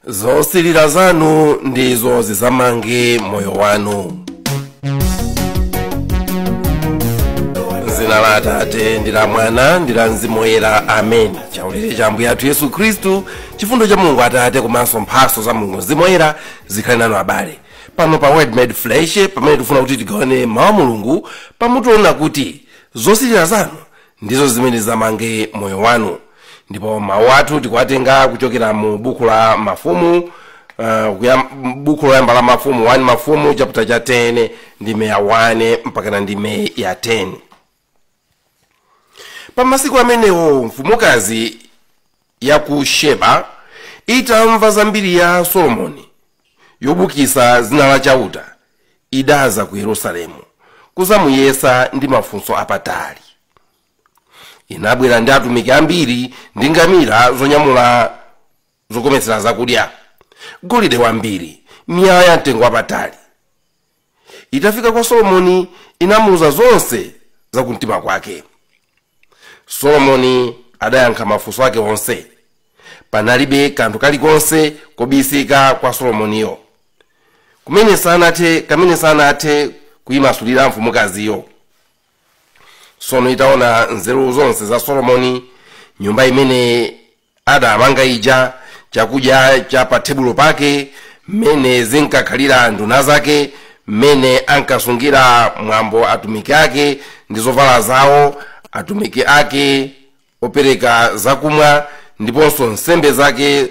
Zosilira zanu ndizo zizamange moyo wanu. Zina la Atate ndi la Mwana ndi la Mzimu Woyera, amen. Chaulere cha Ambuye athu Yesu Khristu, chifundo cha Mulungu Atate komanso mphaso za Mulungu Mzimu Woyera zikhale nanu abale. Pano pa Word Made Flesh, pamene tikufuna kuti tigawane mawu a Mulungu, pamutu kuti zosilira zanu ndizo zimene zamange moyo wanu. Ndipo mawu athu tikuwatenga kuchokera mu buku la Mafumu, buku loyamba la Mafumu 1 Mafumu chapter cha 10 ndime ya 1 mpaka na ndime ya 10. Pamasiku amenewo mfumukazi ya ku Sheba itamva zambiri ya Solomoni yobukisa zina la Chauta, idaza ku Yerusalemu kuzamuyesa ndi mafunso apatali. Inabwera ndi atumiki ambiri ndi ngamira zonyamula zokometsera zakudya, golide wambiri, miyala ya mtengo wapatali. Itafika kwa Solomoni inamuuza zonse za kumtima kwake. Solomoni adayankha mafunso ake onse. Panalibe kanthu kalikonse kobisika kwa Solomoniyo, kamene sanathe kuyimasulira mfumukaziyo. Sono itaona nzeru zonse za Solomoni, nyumba imene adamanga ija, chakudya cha pa tebulo pake, mmene zinkakhalira nduna zake, mmene ankasungira mwambo atumiki ake ndi zovala zawo, atumiki ake opereka zakumwa, ndiponso nsembe zake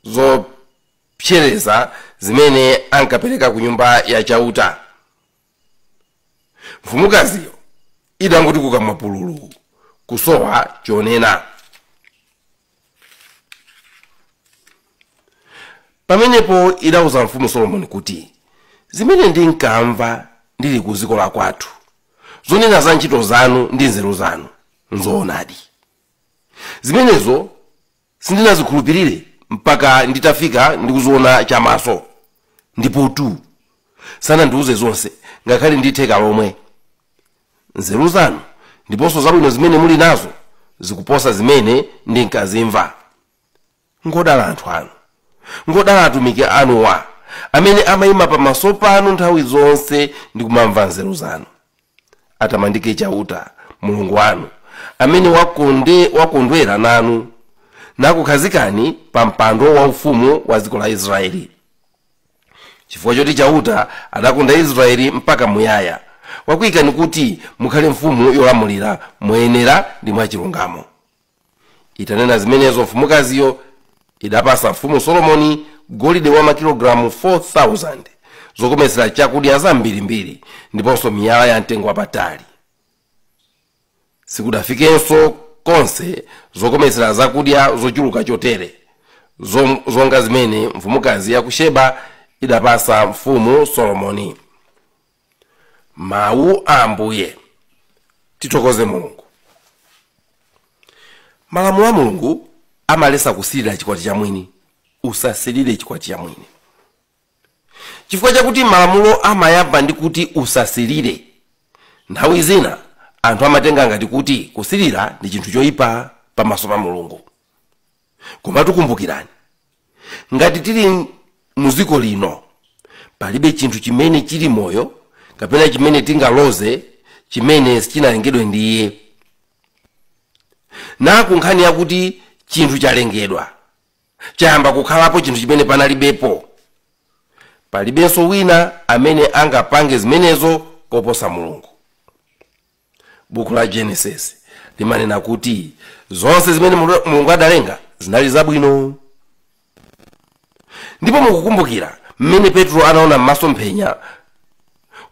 zopsereza zimene ankapereka ku nyumba ya Chauta. Mfumukaziyo idangoti kukamwa pululu, kusowa chonena. Pamenepo idauza mfumu Solomoni kuti, zimene ndinkamva ndili ku dziko la kwathu, zonena za ntchito zanu ndi nzeru zanu, nzoonadi. Zimenezo sindinazikhulupirire mpaka nditafika ndikuziona chamaso. Ndipo tu sanandiuze zonse, ngakhale nditheka lomwe. Nzeru zanu ndiponso zabwino zimene muli nazo zikuposa zimene ndinkazimva. Ngodala anthu anu, ngodala atumiki anuwa, amene amayima pamaso panu nthawi zonse ndi kumamva nzeru zanu. Atamandike Chauta Mulungu wanu, amene wakondwera nanu nakukhazikani pa mpando waufumu wa dziko la Israeli. Chifukwa choti Chauta adakonda Israeli mpaka muyaya, wakuyikani kuti mukhale mfumu yolamulira moyenera ndi mwachilungamo. Itanena zimenezo, mfumukaziyo idapasa mfumu Solomoni golide wa makilogalamu 4000 zokometsera chakudya zambirimbiri ndiponso miyala ya mtengo wapatali. Sikudafikenso konse zokometsera zakudya zochuluka chotere, zonga zimene mfumukazi ya ku Sheba idapasa mfumu Solomoni. Mawu a Ambuye. Tithokoze Mulungu. Malamulo a Mulungu amalesa kusilira chikwati cha mwini. Usasilire chikwati cha mwini. Chifukwa chakuti malamulo amayamba ndi kuti usasilire, nthawi zina anthu amatenga ngati kuti kusilira ndi chinthu choyipa pamaso pa Mulungu. Koma tikumbukirani, ngati tili muziko lino, palibe chinthu chimene chili moyo kapena chimene tingaloze chimene sichinalengedwe ndi iye. Naku nkhani yakuti chinthu chalengedwa, chayamba kukhalapo chinthu chimene panalibepo, palibenso wina amene angapange zimenezo koposa Mulungu. Buku la Genesis limanena kuti zonse zimene Mulungu adalenga zinali zabwino. Ndipo mukukumbukira mmene Petro anaona m'masomphenya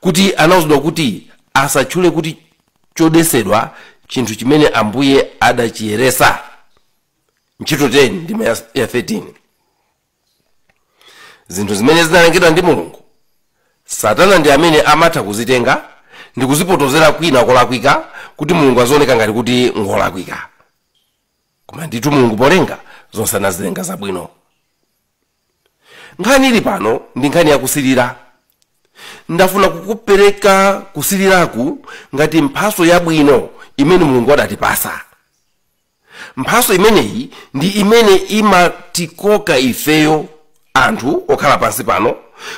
kuti anauzidwa kuti asatchule kuti chodesedwa chinthu chimene Ambuye adachiyeresa. Ntchito 10 ndime ya 13. Zinthu zimene zinalengedwa ndi Mulungu, Satana ndi amene amatha kuzitenga ndi kuzipotozera kwina kolakwika kuti Mulungu azioneka ngati kuti ngolakwika. Koma ndithu Mulungu polenga zonse anazilenga zabwino. Nkhani ili pano ndi nkhani yakusilira. Ndafuna kukupereka kusiliraku ngati mphaso yabwino imene Mulungu adatipasa. Mphaso imeneyi ndi imene imatikoka ifeyo anthu okhala pansi pano,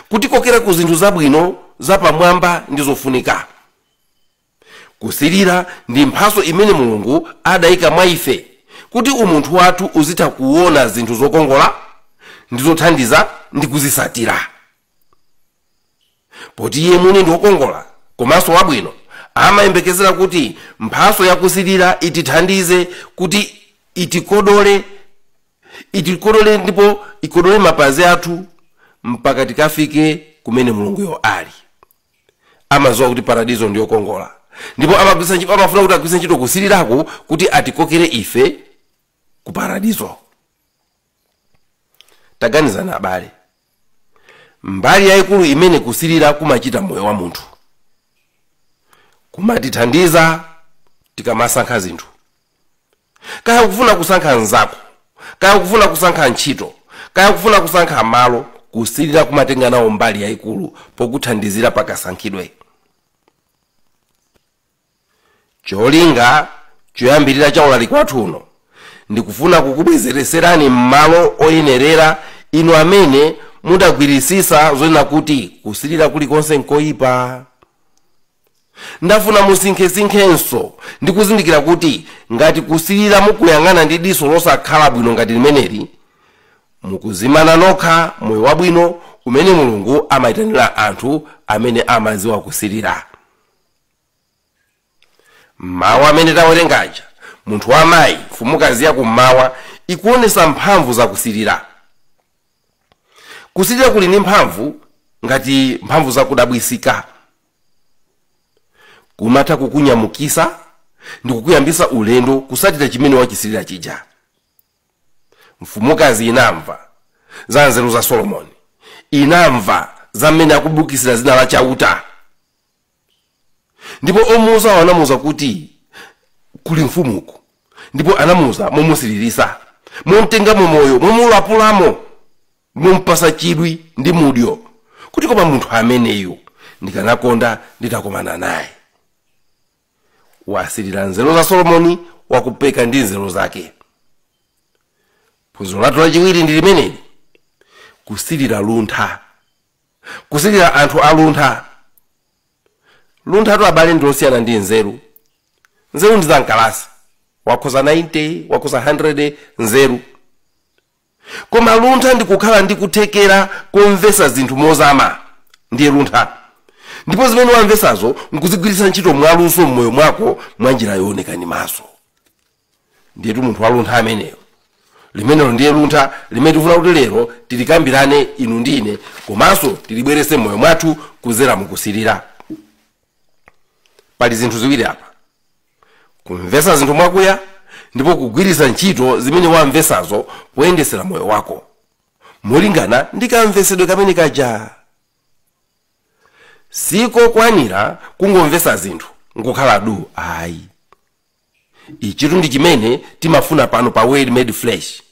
kutikokera ku zinthu zabwino zapamwamba ndi zofunika. Kusilira ndi mphaso imene Mulungu adayika mwa ife kuti umunthu wathu uzitha kuona zinthu zokongola ndi zothandiza ndi kuzisatira. Poti iye mwini ndi wokongola komanso wabwino, amayembekezera kuti mphaso yakusilira itithandize kuti itikodole ndipo ikodole mapazi athu mpaka tikafike kumene Mulunguyo ali. Amadziwa kuti paradizo ndi yokongola, ndipo amafuna kuti agwiritse ntchito kusilirako kuti atikokere ife ku paradizo. Taganizana abale, mbali yayikulu imene kusilira kumachita moyo wa munthu, kumatithandiza tikamasankha zinthu. Kaya kufuna kusankha nzako, kaya kufuna kusankha ntchito, kaya kufuna kusankha malo, kusilira kumatenga nawo mbali yayikulu pokuthandizira pakasankhidwe. Cholinga choyambirira cha ulaliki wathu uno ndikufuna kukubwezereserani m'malo oyenerera inu amene mudagwirisisa zonena kuti kusilira kulikonse nkoyipa. Ndafuna musinkhesinkhenso ndi kuzindikira kuti ngati kusilira mukuyang'ana ndi diso losakhala bwino ngati limeneli, mukuzimana nokha moyo wabwino umene Mulungu amayitanira anthu amene amadziwa kusilira. Mawu amene tawerengaja, munthu wamayi mfumukazi yakummawa, ikuonesa mphamvu zakusilira. Kusilira kuli ndi mphamvu ngati mphamvu zakudabwisika, kumatha kukunyamukisa ndi kukuyambisa ulendo kusatira chimene wachisilira chija. Mfumukazi inamva za nzeru za Solomoni, inamva za mmene akubukisira zina la Chauta, ndipo omuuza anamuuza kuti kuli mfumuku, ndipo anamuuza momusilirisa, momtengamo moyo, momulapulamo, mompasa chidwi ndi mudyo, kuti koma munthu ameneyu ndikanakonda nditakomana naye. Wasilira nzeru za Solomoni, wakupeka ndi nzeru zake. Phunziro lathu lachiwiri ndi limeneli: kusilira luntha, kusilira anthu aluntha. Lunthatu abale ndi losiyana ndi nzeru. Nzeru ndi zamkalasi, wakhoza 90, wakhoza 100 nzeru. Koma luntha ndi kukhala ndi kuthekera komvesa zinthu mozama, ndiye luntha. Ndipo zimene wamvesazo nkuzigwiritsa ntchito mwaluso m'moyo mwako mwa njira yooneka ndi maso. Ndiyetu munthu waluntha ameneyo. Limenelo ndiye luntha limene tikufuna kuti lero tilikambirane inu ndi ine, komanso tilibwerese m'moyo mwathu kuzera mukusilira. Pali zinthu ziwiri apa: kumvesa zinthu mwakuya ndipo kugwiritsa ntchito zimene wamvesazo poyendesera moyo wako molingana ndi kamvesedwe kamene kaja. Sikokwanira kungomvesa zinthu nkukhala du, ayi. Ichitu ndi chimene timafuna pano pa Word Made Flesh.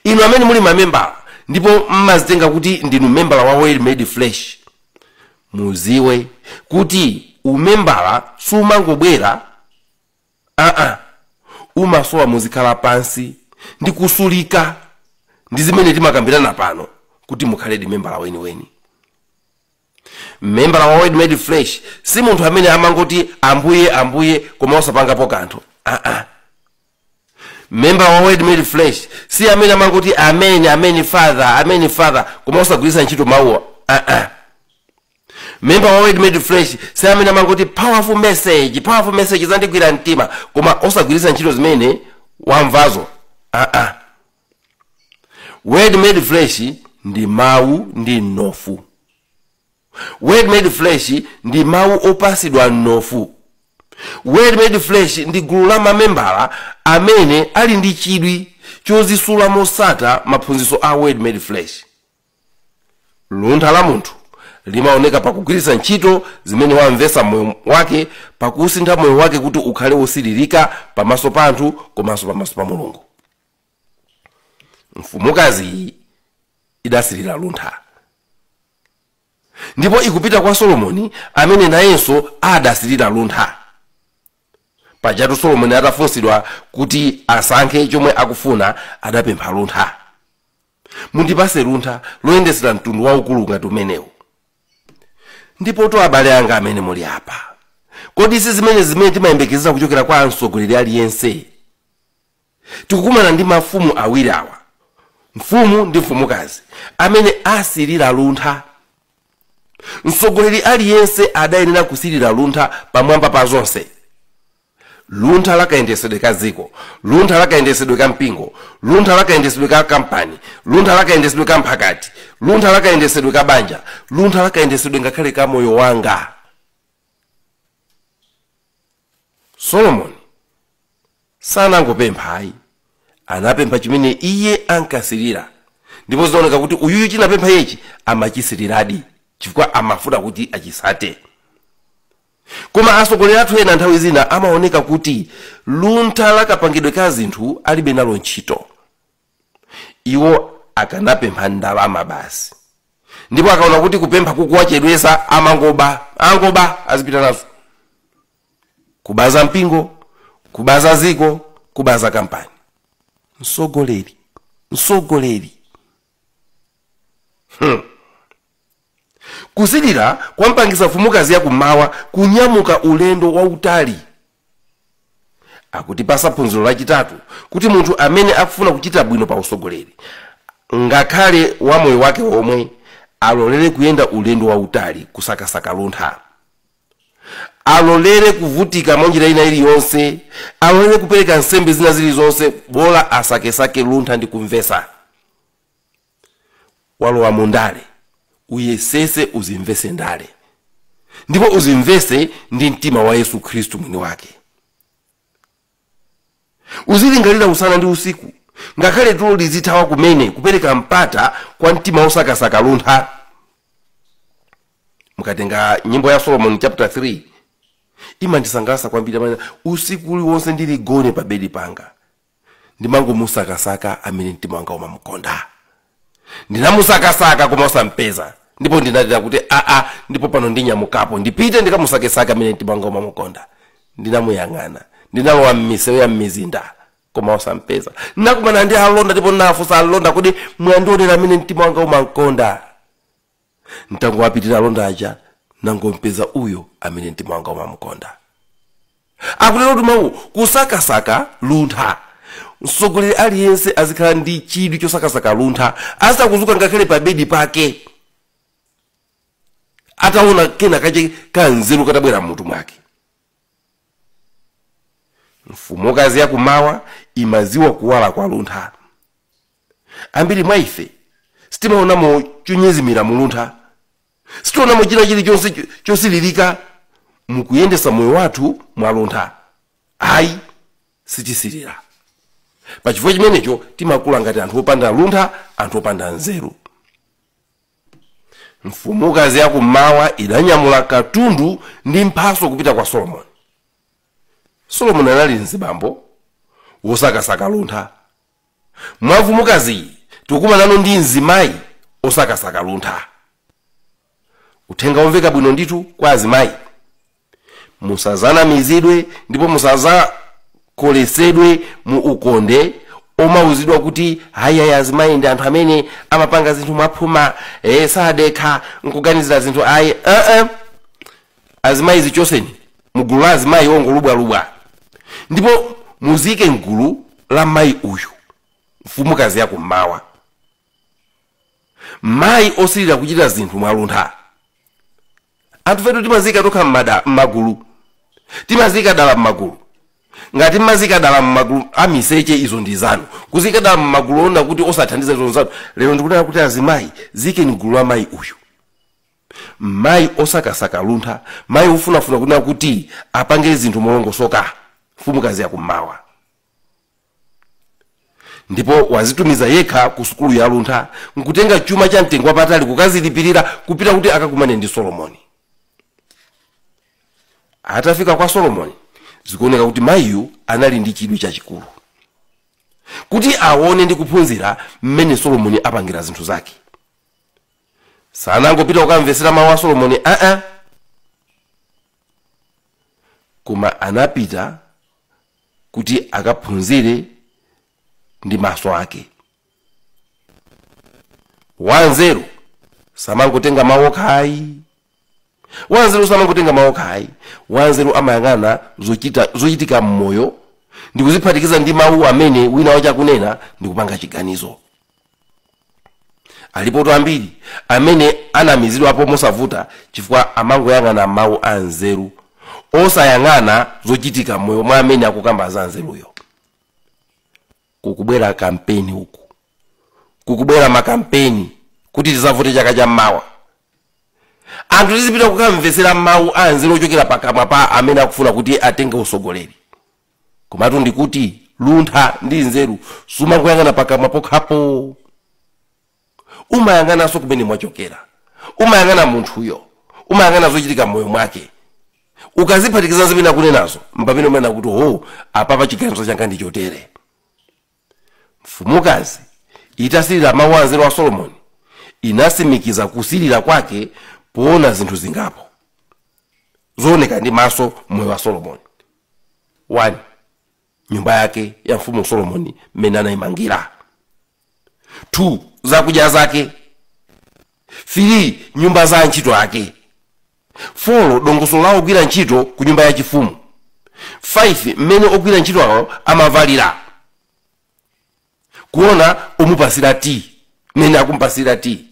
Inu amene muli mamembala ndipo mmazitenga kuti ndinu membala wa Word Made Flesh, muziwe kuti umembala sumangobwera, umasowa muzikhala pansi ndi kusulika ndi zimene timakambirana pano kuti mukhaledi membala weniweni. Membala wa Word Made Flesh si munthu amene amangoti ambuye ambuye koma osapangapo kanthu. Membala wa Word Made Flesh si amene amangoti amen amen father amen father koma osagwiritsa ntchito mawuwa. Member wa Word Made Flesh si amene amangoti powerful message, powerful message zandigwira mtima koma osagwiritsa ntchito zimene wamvazo. Word Made Flesh ndi mawu ndi mnofu. Word Made Flesh ndi mawu opasidwa mnofu. Word Made Flesh ndi gulu la mamembala amene ali ndi chidwi chozisula mosata maphunzitso a Word Made Flesh. Luntha la munthu limaoneka pakugwiritsa ntchito zimene wamvesa moyo wake, pakusintha moyo wake kuti ukhale wosilirika pamaso pa anthu komanso pamaso pa Mulungu. Mfumukazi iyi idasilira luntha, ndipo ikupita kwa Solomoni amene nayenso adasilira luntha. Pajatu Solomoni atafunsidwa kuti asankhe chomwe akufuna, adapempha luntha. Mundipase luntha loyendesera mtundu waukulu ngati umenewu. Ndipotu abale anga amene muli apa, kodi si zimene timayembekezera kuchokera kwa mtsogoleri aliyense? Tikukumana ndi mafumu awiri awa, mfumu ndi mfumukazi, amene asirira luntha. Mtsogoleri aliyense adayenera kusirira luntha pamwamba pa zonse. Luntha lakayendesedwe ka dziko, luntha lakayendesedwe ka mpingo, luntha lakayendesedwe ka kampani, luntha lakayendesedwe ka mphakati, luntha lakayendesedwe ka banja, luntha lakayendesedwe ngakhale ka moyo wanga. Solomoni sanangopempha ayi, anapempha chimene iye ankasirira, ndipo zinaoneka kuti uyuyu chinapempha ichi amachisiriradi, chifukwa amafuna kuti achisate. Koma atsogoleri athu ena nthawi zina amaoneka kuti luntha lakapangidwe ka zinthu alibe nalo ntchito. Iwo akanapempha ndalama basi, ndipo akaona kuti kupempha kukuwachedwesa amangoba, angoba azipita nazo, kubaza mpingo, kubaza ziko, kubaza kampani. Mtsogoleri, mtsogoleri. Kusilira kwampangisa mfumukazi yakummawa kunyamuka ulendo wautali. Akutipasa phunziro lachitatu kuti munthu amene akufuna kuchita bwino pa usogoleri, ngakhale wa moyo wake omwe, alolere kuyenda ulendo wautali kusakasaka luntha, alolere kuvutika mwanjira ina iliyonse, alolere kupereka nsembe zina zilizonse, bola asakesake luntha ndi kumvesa. Walowa mundale, uyesese uzimvese ndale, ndipo uzimvese ndi mtima wa Yesu Khristu mwini wake. Uzilingalira usana ndi usiku, ngakhale tulo lizithawa kumene, kupereka mpata kwa mtima wosakasaka luntha. Mukatenga nyimbo ya Solomon chapter 3, imandisangalatsa kwambiri amene usiku uliwonse ndili gone pa bedi panga, ndimangomusakasaka amene mtima wanga umamukonda. Ndinamusakasaka koma osampeza, ndipo ndinatira kuti aa, ndipo pano ndinyamukapo ndipite ndikamusakesaka amene mtima wanga umamukonda. Ndinamuyang'ana, ndinalowa m'misewu ya m'mizinda koma osampeza. Ndinakumana ndi alonda ndipo ndinafunsa alonda kuti mwandionera amene mtima wanga umamukonda. Ntangowapitira alonda aja, nangompeza uyo amene mtima wanga umamukonda. Akunena kuti mawu kusakasaka luntha. Mtsogoleri aliyense azikhala ndi chidwi chosakasaka luntha, asakuzuka ngakhale pa bedi pake ataona kena kache kanzeru katabwera mmutu mwake. Mfumukazi yakumawa imaziwa kuwala kwa luntha. Ambiri mwa ife sitimaonamo chonyezimira mu luntha, sitionamo china chilichonse chosilirika mukuyendesa moyo wathu mwa luntha. Ayi, sichisirira. Pachifukwa chimenecho timakula ngati anthu opanda luntha, anthu opanda nzeru. Mfumukazi yakummawa idanyamula katundu ndi mphaso kupita kwa Solomoni. Solomoni anali mzibambo wosakasaka luntha. Mwa mfumukazi tikukumanano ndi mzimayi osakasaka luntha. Uthenga womveka bwino ndithu kwa azimayi: musazanamizidwe ndipo musazakolesedwe mu ukonde omauzidwa kuti hayi azimayi ndi anthu amene amapanga zinthu mwaphuma, sadekha nkuganizira zinthu. Ayi, azimayi zichoseni mugulu la azimayi ongolubwalubwa, ndipo muzike mgulu la mayi uyu, mfumukazi yakummawa, mayi osilira kuchita zinthu mwaluntha. Anthu fetu timazika tokha m'magulu, timazika dala m'magulu. Ngati mmazika dala m'magulu amiseche, izo ndi zanu. Kuzika dala m'magulu ona kuti osathandiza, izo nzanu. Lero ndikunena kuti azimayi, zikeni gulu la mayi uyu, mayi osakasaka luntha, mayi ofunafuna kunena kuti apange zinthu molongosoka, mfumukazi yakummawa. Ndipo wazitumiza yekha ku sukulu ya luntha, nkutenga chuma cha mtengo wapatali kukazilipirira kupita kuti akakumane ndi Solomoni. Atafika kwa Solomoni, zikuoneka kuti mayiyu anali ndi chidwi chachikulu kuti aone ndi kuphunzira mmene Solomoni apangira zinthu zake. Sanangopita kukamvesera mawu a Solomoni, koma anapita kuti akaphunzire ndi maso ake. Wanzeru samangotenga mawu okhayi, wanzeru samangotenga mawu okhayi. Wanzeru amayang'ana zochitika mmoyo ndikuziphatikiza ndi mawu amene wina wachakunena ndikupanga chiganizo. Alipo ambiri amene anamizidwapo mosavuta chifukwa amangoyang'ana mawu a nzeru, osayang'ana zochitika mmoyo mwa amene akukamba za nzeruyo. Kukubwera kampeni uku, kukubwera makampeni kuti tizavote chaka cha mmawa. Anthu tizipita kukamvetsera mawu a nzeru ochokera pakamwa pa amene akufuna kuti atenge usogoleri. Komatu ndikuti luntha ndi nzeru sumangoyang'ana pakamwa pokhapo, umayang'ananso kumene mwachokera, umayang'ana munthuyo, umayang'ana zochitika mmoyo mwake. Ukaziphatikiza zimene akunenazo, mpamene umanena kuti ho, apapa chiganizo changa ndi chotere. Mfumukazi itasilira mawu a nzeru a Solomoni, inasimikiza kusilira kwake poona zinthu zingapo zooneka ndi maso moyo wa Solomoni. 1, nyumba yake ya mfumu Solomoni mmene anayimangira. 2, zakudya zake. 3, nyumba za antchito ake. 4, dongosolo la ogwira ntchito ku nyumba yachifumu. 5, mmene ogwira ntchito awo amavalira. Kuona omupasira tii, mmene akumpasira tii.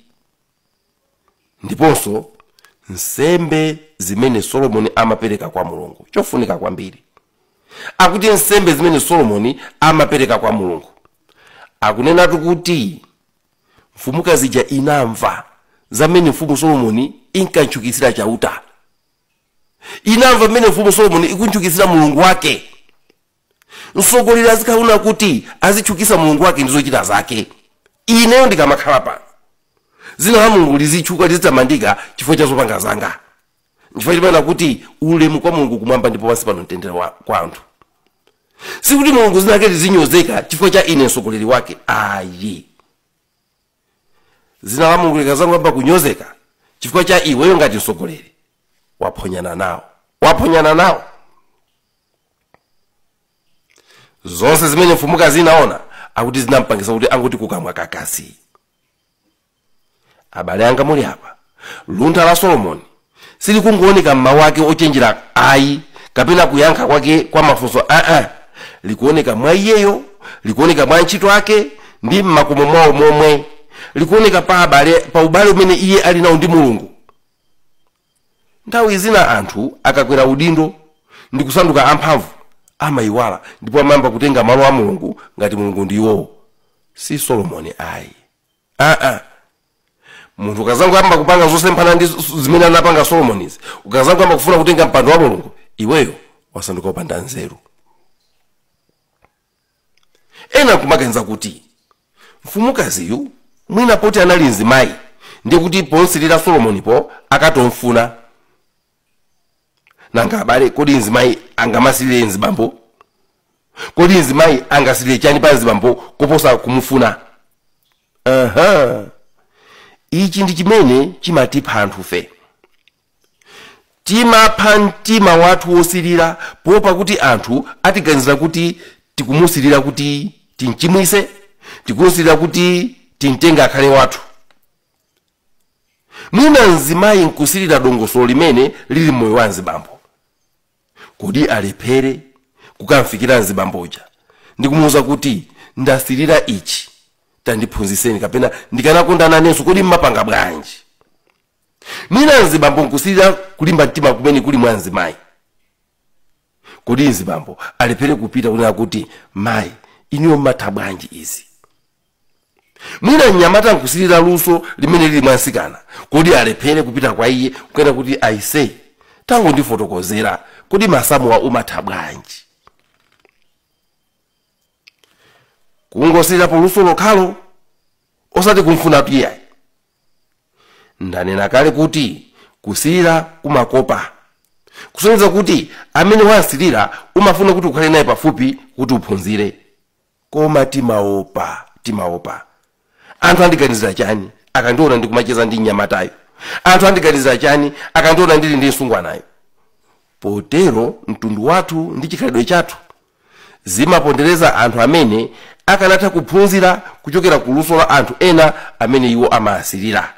Ndiponso nsembe zimene Solomoni amapereka kwa Mulungu, chofunika kwambiri. Akuti nsembe zimene Solomoni amapereka kwa Mulungu, akunenatu kuti mfumukazi ija inamva zamene mfumu Solomoni inkantchukitsira Chauta, inamva mmene mfumu Solomoni ikuntchukitsira Mulungu wake. Mtsogoleri azikhaona kuti azitchukitsa Mulungu wake ndi zochita zake. Ineyo ndikamakhala pano, zina la Mulungu lizitchuka, lizitamandika chifukwa cha zopanga zanga. Chifukwa chimene kuti ulemu kwa Mulungu kumwamba ndipo pansi pano mtendere kwa anthu. Sikuti Mulungu zina lake lizinyozeka chifukwa cha ine mtsogoleri wake, ayi. Zina la Mulungu likazangomba kunyozeka chifukwa cha iweyo ngati mtsogoleri, waphonyana nawo, waphonyana nawo. Zonse zimene mfumukazi inaona akuti zinampangisa kuti angoti kukamwa kakasi. Abale anga muli apa, luntha la Solomoni silikungooneka mmawu ake ochenjera ayi, kapena kuyankha kwake kwa mafunso aa, likuoneka mwa iyeyo, likuoneka mwa ntchito ake ndi mmakomo mwawo momwe, likuoneka pa ubale umene iye ali nawo ndi Mulungu. Nthawi zina anthu akakwera udindo ndi kusanduka amphamvu amayiwala ndipo amayamba kutenga malo a Mulungu ngati Mulungu ndi iwowo. Si Solomoni ayi. Munthu ukazangoyamba kupanga zosemphana ndi zimene anapanga Solomonizi, ukazangoyamba kufuna kutenga mpando wa Mulungu, iweyo wasanduka wopanda nzeru. Ena kumaganiza kuti mfumukaziyu mwina poti anali mzimayi ndiye kuti ponsilira Solomonipo akatomfuna. Nanga abale, kodi mzimayi angamasilire mzibambo? Kodi mzimayi angasilire chani pa mzibambo koposa kumufuna? Ichi ndi chimene chimatipha anthufe. Timapha mtima wathu wosilira poopa kuti anthu atiganizira kuti tikumusilira kuti tinchimwise, tikumusilira kuti timtenge akhale wathu. Mwina mzimayi nkusilira dongosolo limene lili mmoyo wa mzibambo. Kodi alephere kukamfikira mzibamboja ndikumuwuza kuti ndasilira ichi, tandiphunzitseni, kapena ndikanakondana nenso, kodi mmapanga bwanji? Mwina mzibambo nkusilira kulimba mtima kumene kuli mwa mzimayi. Kodi mzibambo alephere kupita kunena kuti mayi, inuyo mmatha bwanji izi? Mwina mnyamata nkusilira luso limene lili mwa msikana. Kodi alephere kupita kwa iye kukena kuti aise, tangondifotokozera, kodi masamuwa umatha bwanji? Kungosilirapo luso lokhalo, osati kumfuna piya. Ndanena kale kuti kusilira kumakopa, kusonyeza kuti amene wasilira umafuna kuti ukhale naye pafupi kuti uphunzire. Koma timaopa, timaopa. Anthu andiganizira chani akandiona ndikumacheza ndi mnyamatayo? Anthu andiganizira chani akandiona ndili ndi msungwanayo? Potero mtundu wathu ndi chikhalidwe chathu zimapondereza anthu amene Akanatha kuphunzira kuchokera ku luso la anthu ena amene iwo amasirira.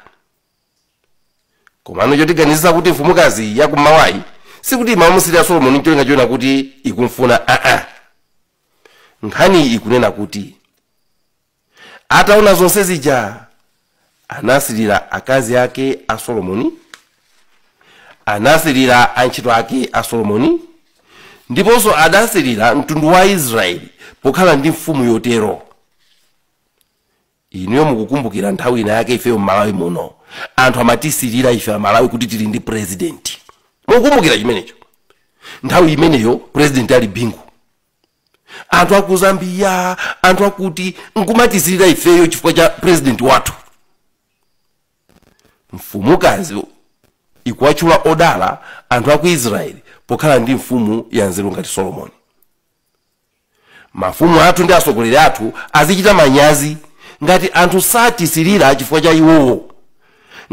Komano chotiganizisa kuti mfumukazi yakummawayi sikuti imamusirira Solomoni ncholinga chona kuti ikumfuna aa. Nkhani ikunena kuti ataona zonse zija anasirira akazi ake a Solomoni, anasirira antchito ake a Solomoni, ndiponso adasirira mtundu wa Israeli pokhala ndi mfumu yotero. Inuyo mukukumbukira nthawi ina yake ifeyo m'Malawi muno anthu amatisirira ife Amalawi kuti tili ndi president. Mukukumbukira chimenecho? Nthawi imeneyo president ali Bingu, anthu aku Zambia, anthu akuti nkumatisirira ifeyo chifukwa cha president wathu. Mfumukazi ikuwatchula odala anthu aku Israeli pokhala ndi mfumu ya nzeru ngati Solomoni. Mafumu athu ndi atsogoleri athu azichita manyazi ngati anthu satisirira chifukwa cha iwowo,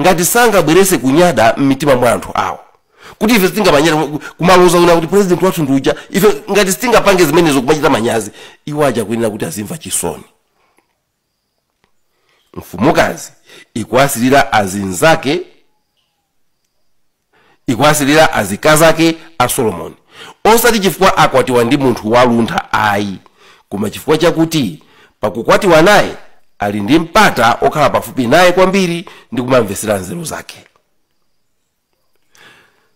ngati sangabwerese kunyada m'mitima mwa anthu awo kuti ife sitingamanyada kumaloza una kuti president wathu ndi uja. Ife ngati sitingapange zimenezo kumachita manyazi, iwo aja kuyenera kuti azimva chisoni. Mfumukazi ikuwasirira azinzake, ikuwasirira azikazake a Solomoni, osati chifukwa akwatiwa ndi munthu waluntha ayi, koma chifukwa chakuti pakukwatiwa naye ali ndi mpata okhala pafupi naye kwambiri ndi kumamvesera nzeru zake.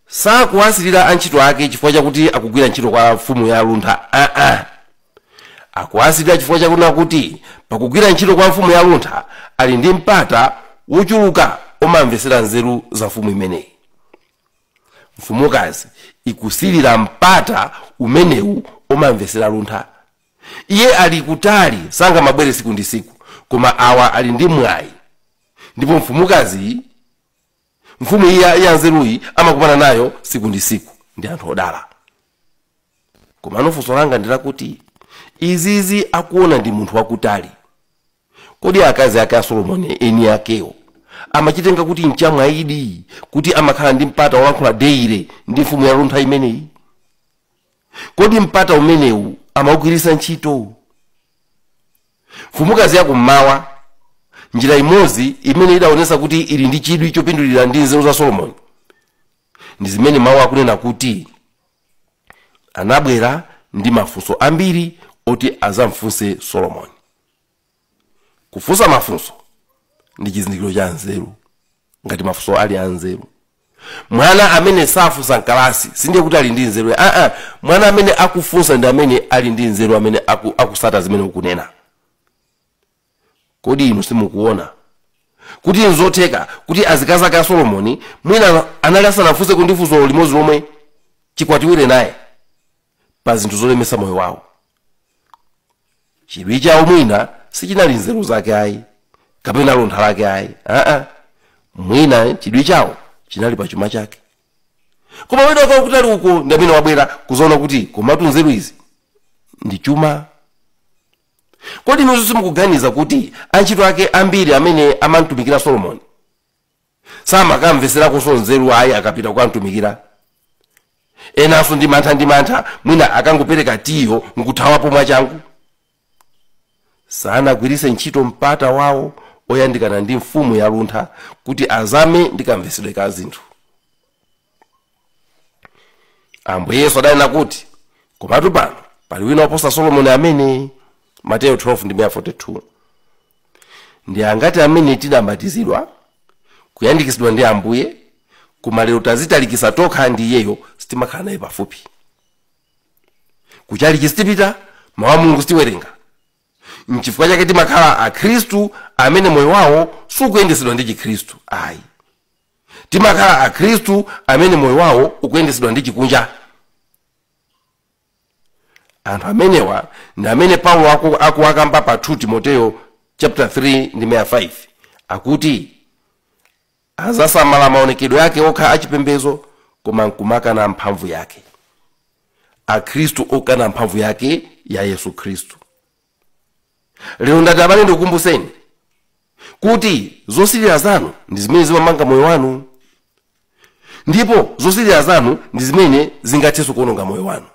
Sakuwasirira antchito ake chifukwa chakuti akugwira ntchito kwa mfumu ya luntha aa. Akuwasirira chifukwa chakuti kuti pakugwira ntchito kwa mfumu ya luntha ali ndi mpata wochuluka omamvesera nzeru za mfumu imeneyi. Mfumukazi ikusirira mpata umenewu omamvesera luntha. Iye ali kutali, sangamabwere siku ndi siku, koma awa ali ndi mwayi. Ndipo mfumukazi, mfumu iyi ya nzeruyi amakumana nayo siku ndi siku, ndi anthu odala. Komano funso langa ndilakuti izizi akuona ndi munthu wakutali. Kodi akazi ake a Solomoni eni akewo amachitenga kuti nchamwayidi kuti amakhala ndi mpata wolankhula deire ndi mfumu ya luntha imeneyi? Kodi mpata umenewu amawugwiritsa ntchito? Mfumukazi yakummawa, njira imodzi imene idaonesa kuti ili ndi chidwi chopindulira ndi nzeru za Solomoni ndi zimene mawu akunena kuti anabwera ndi mafunso ambiri oti azamfunse Solomoni. Kufunsa mafunso ndi chizindikiro cha nzeru, ngati mafunso ali anzeru. Mwana amene safunsa mkalasi sindiye kuti ali ndi nzeru. Mwana amene akufunsa ndi amene ali ndi nzeru, amene akusata zimene ukunena. Kodi inu simukuona kuti nzotheka kuti azikazi ake a Solomoni mwina anali asanafunse ndi funso limodzi lomwe chikwatiwire naye pa zinthu zolemesa moyo wawo? Chidwi chawo mwina sichinali nzeru zake ayi, kapena luntha lake ayi. Mwina chidwi chawo chinali pa chuma chake. Koma wina wakutali uko ndi amene wabwera kuzaona kuti komatu nzeru izi ndi chuma. Kodi inunso simukuganiza kuti antchito ake ambiri amene amamtumikira Solomoni samakamveserakonso nzeru ayi akapita kukamtumikira? Enanso ndi mantha mwina akangopereka tiyo nkuthawapo mwachangu. Sanagwiritse ntchito mpata wawo oyandikana ndi mfumu ya luntha kuti azame ndi kamvesedwe ka zinthu. Ambuye Yesu adanena kuti komatu pano pali wina woposa Solomoni amene, Mateyu 12:42. Ndi angati amene tidabatizidwa kuyandikitsidwa ndi Ambuye, koma lero tazitalikisa tokha ndi iyeyo, sitimakhala naye pafupi. Kuchalichi sitipita, mawu a Mulungu sitiwerenga. Nchifukwa chake timakhala akhristu amene moyo wawo sukuyendesedwa ndi chikhristu ayi. Timakhala akhristu amene moyo wawo ukuyendesedwa ndi chikunja. Anthu amenewa ndi amene Paulo akuwakamba pa 2 Timoteyo chapter 3 ndi 5 akuti azasamala maonekedwe ake okha achipembedzo, koma nkumakana mphamvu yake. Akhristu okana mphamvu yake ya Yesu Khristu. Lero ndati abale ndikukumbuseni kuti zosilira zanu ndi zimene zimamanga moyo wanu, ndipo zosilira zanu ndi zimene zingathenso kuononga moyo wanu.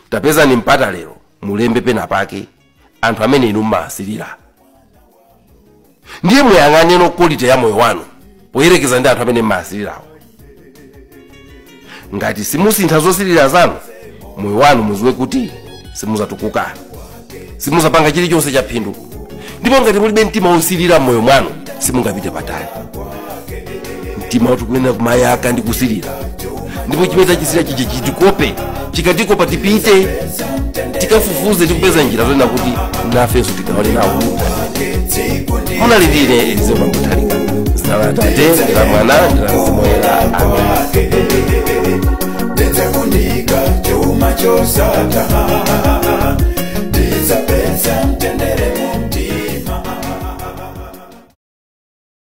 Tapezani mpata lero Mulembe pena pake anthu amene inu mmasirira, ndiye muyang'aneno quality ya moyo wanu poyerekeza ndi anthu amene mmasirirawo. Ngati simusintha zosirira zanu, moyo wanu muziwe kuti simuzatukuka, simuzapanga chilichonse cha phindu. Ndipo ngati mulibe mtima wosirira mmoyo mwanu, simungapite patali. Mtima watu kuyenera kumayaka ndi kusirira, ndipo chimene tachisirira chija chitikope. Chikatikopa, tipite tikafufuze, tikupeza njira zonena kuti nafenso tigawane nawo. Munali ndine Elizeo Mutharika. Zina la Atate, ndi la Mwana, ndi la Mzimu Woyera.